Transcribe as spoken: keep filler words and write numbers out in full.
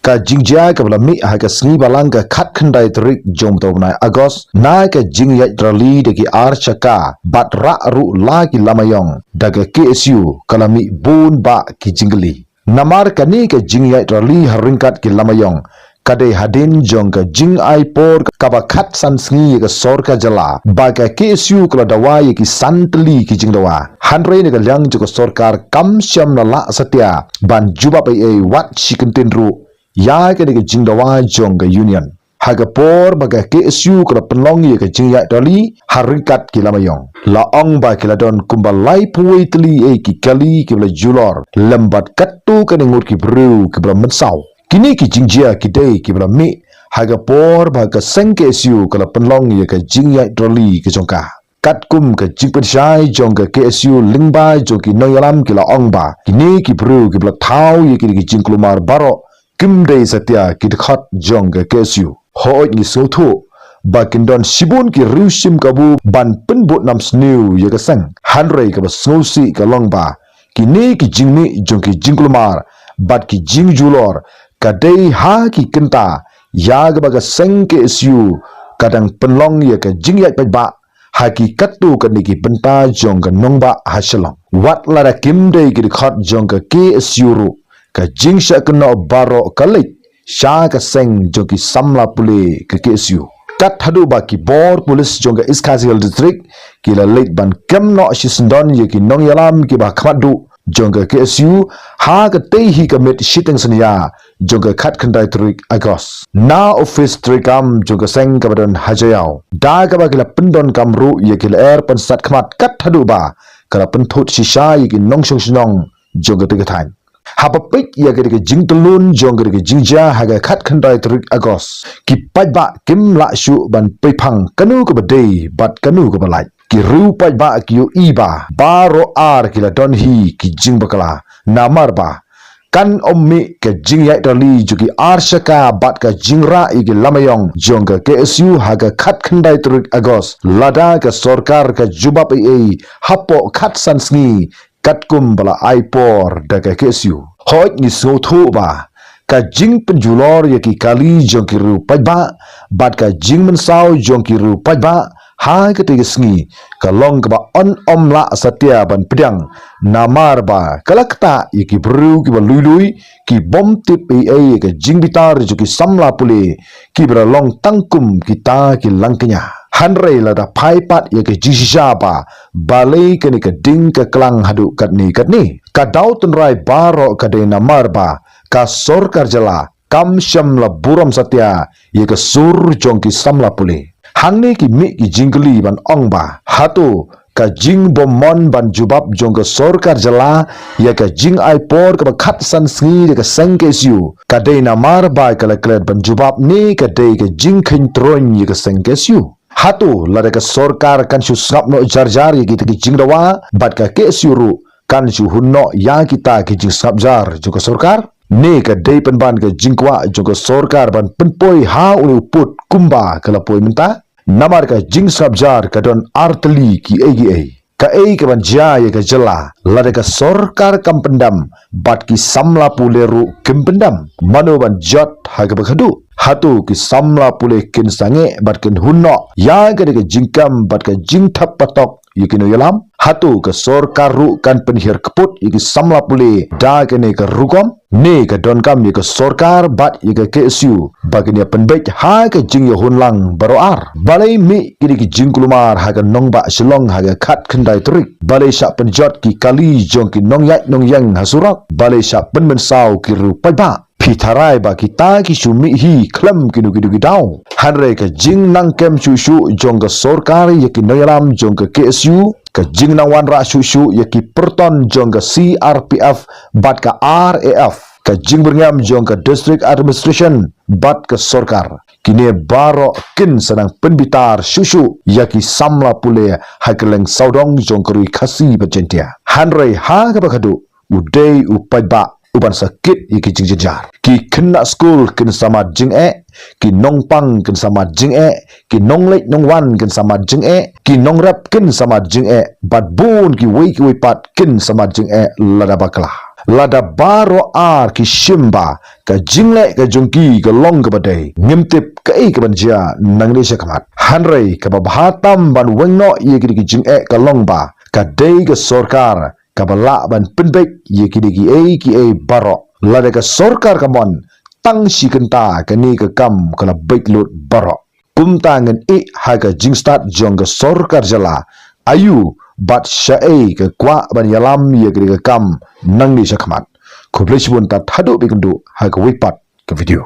Ka jingjia kaba la mih ha ka sngi Balang ka khatkhyndai tarik jong u bnai August, na ka jingïaid rally da ki ar shaka bad rah ruh la ki lama ïong da ka K S U, ka la mih bun bah ki jingkylli. Namar kane ka jingïaid rally ha ryngkat ki lama ïong ka dei hadien jong ka jingai por kaba khatsan sngi ïa ka sorkar jylla, ba ka K S U ka la dawa ïa ki san tylli ki jingdawa. Hynrei na ka liang jong ka sorkar kam shym la lah satia ban jubab ei ei wat shi kyntien ruh ïa kane ka jingdawa jong ka union. Ha ka por ba ka K S U ka la pynlong ïa ka jingïaid rally ha ryngkat ki lama ïong, la ong ba ki la don kumba laiphew wei tylli ei ki kali kiba la julor lem bad katto katne ngut ki briew kiba la mynsaw. Kine ki jingjia ki dei kiba la mih ha ka por ba ka seng K S U ka la pynlong ïa ka jingïaid rally ka jong ka. Katkum ka jingpynshai jong ka K S U, lyngba jong ki nongïalam ki la ong ba kine ki briew kiba la thaw ïa kine ki jingkulmar baroh kim dei satia ki dkhot jong ka K S U. Hooid, ngi sngewthuh ba kin don shibun ki riew shim kabu ban pynbud nam sniew ïa ka seng. Hynrei kaba sngewsih ka long ba kine ki jingmih jong ki jingkulmar bad ki jingjulor ka dei ha ki kynta ïa kaba ka seng K S U ka dang pynlong ïa ka jingïaid paidbah ha ki katto katne ki bynta jong ka nongbah ha Shillong. Wat lada kim dei ki dkhot jong ka K S U ruh, ka jingshah kynnoh baroh ka leit sha ka seng jong ki samla pule ka K S U. Kat haduh ba ki bor pulit jong ka East Khasi Hills District ki la leit ban kem noh shisyndon ïa ki nongïalam kiba ha khmat duh jong ka K S U ha katei hi ka miet shiteng synñia jong ka khatkhyndai tarik August. Na office treikam jong ka seng kaba don ha Jaïaw, da kaba ki la pyndonkam ruh ïa ki lyer pynsat khmat kat haduh ba ka la pynthut shisha ïa ki nongshong shnong jong katei ka thaiñ. Haba peit ïa katei ka jingtyllun jong katei ka jingjia ha ka khatkhyndai tarik August, ki paidbah kim lah shuh ban peiphang kano kaba dei bad kano kaba lait. Ki riew paidbah ki ïohi ba baroh ar ki la don hi ki jingbakla, namar ba kan ym mih ka jingïaid rally jong ki ar shaka bad ka jingrah ïa ki lama ïong jong ka K S U ha ka khatkhyndai tarik August lada ka sorkar ka jubab ei ei hapoh khatsan sngi katkum ba la ai por da ka K S U. Hooid, ngi sngewthuh ba ka jingpynjulor ïa ki kali jong ki riew paidbah bad ka jingmynsaw jong ki riew paidbah ha katei ka sngi ka long kaba yn ym lah satia ban pdiang, namar ba ka la ktah ïa ki briew kiba lui lui, ki bym tip ei ei ïa ka jingbitar jong ki samla pule kiba la long tang kum kita ki langkñia. Hynrei lada phai pat ïa ka jingshisha ba balei kane ka ding ka klang haduh katne katne, ka daw tynrai baroh ka dei namar ba ka sorkar jylla kam shym la burom satia ïa ka sur jong ki samla pule. Hangne ki mih ki jingkylli ban ong ba hato ka jingbymman ban jubab jong ka sorkar jylla ïa ka jingai por kaba khatsan sngi da ka seng K S U ka dei namar ba ka la klet ban jubab, ne ka dei ka jingkheiñ troiñ ïa ka seng K S U? Hato lada ka sorkar kan shu sngap noh jar jar ïa kita ki jingdawa bad ka K S U ruh kan shu hun noh ïa kita ki jingsngap jar jong ka sorkar? Ne ka dei pynban ka jingkwah jong ka sorkar ban pynpoi ha une u pud kumba ka la poi mynta? Namar ka jingsngap jar ka don ar tylli kiei kiei. Kaei kaban jia ïa ka jylla lada ka sorkar kam pyndam bad ki samla pule ruh kim pyndam? Mano ban jot ha kaba khadduh? Hato ki samla pule kin sangeh bad kin hun noh ïa kane ka jingkam bad ka jingthep patok ïa ki nongïalam? Hato ka sorkar ruh kan pynhiar kput ïa ki samla pule da kane ka rukom? Ne ka donkam ïa ka sorkar bad ïa ka K S U ba kin ïa pynbeit ha ka jingïahun lang baroh ar? Balei mih kine ki jingkulmar ha ka nongbah Shillong ha ka khatkhyndai tarik? Balei shah pynjot ki kali jong ki nongïaid nongïeng ha surok? Balei shah pynmynsaw ki riew paidbah? Phi tharai ba kita ki shu mih hi khlem kino kino ki daw. Hynrei ka jingnang kem shuh shuh jong ka sorkar ïa ki nongïalam jong ka K S U, ka jingnang wanrah shuh shuh ïa ki pyrton jong ka C R P F bad ka R A F, ka jingbyrngem jong ka District Administration bad ka sorkar, kine baroh kin sa nang pynbitar shuh shuh ïa ki samla pule ha kylleng sawdong jong ka ri Khasi bad Jaintia. Hynrei ha kaba khadduh u dei u paidbah uban sa kit ïa ki jingjynjar. Ki khynnah skul kin sa mad jingeh, ki nongpang kin sa mad jingeh, ki nongleit nongwan kin sa mad jingeh, ki nongrep kin sa mad jingeh, bad bun kiwei kiwei pat kin sa mad jingeh lada bakla. Lada baroh ar ki shim ba ka jingleh ka jong ki ka long kaba dei, ngim tip kaei kaban jia nangne shakhmat. Hynrei kaba bha tam ban weng noh ïa kine ki jingeh ka long ba ka dei ka sorkar kaba lah ban pynbeit ïa kine kiei kiei baroh. Lada ka sorkar ka mon tang shi kynta, kane ka kam ka la beit lut baroh. Kumta ngin ïeh ha ka jingstad jong ka sorkar jylla, aïu bad shaei ka kwah ban ïalam ïa kane ka kam nangne shakhmat. Khublei shibun, tad haduh ba ïakynduh ha kawei pat ka video.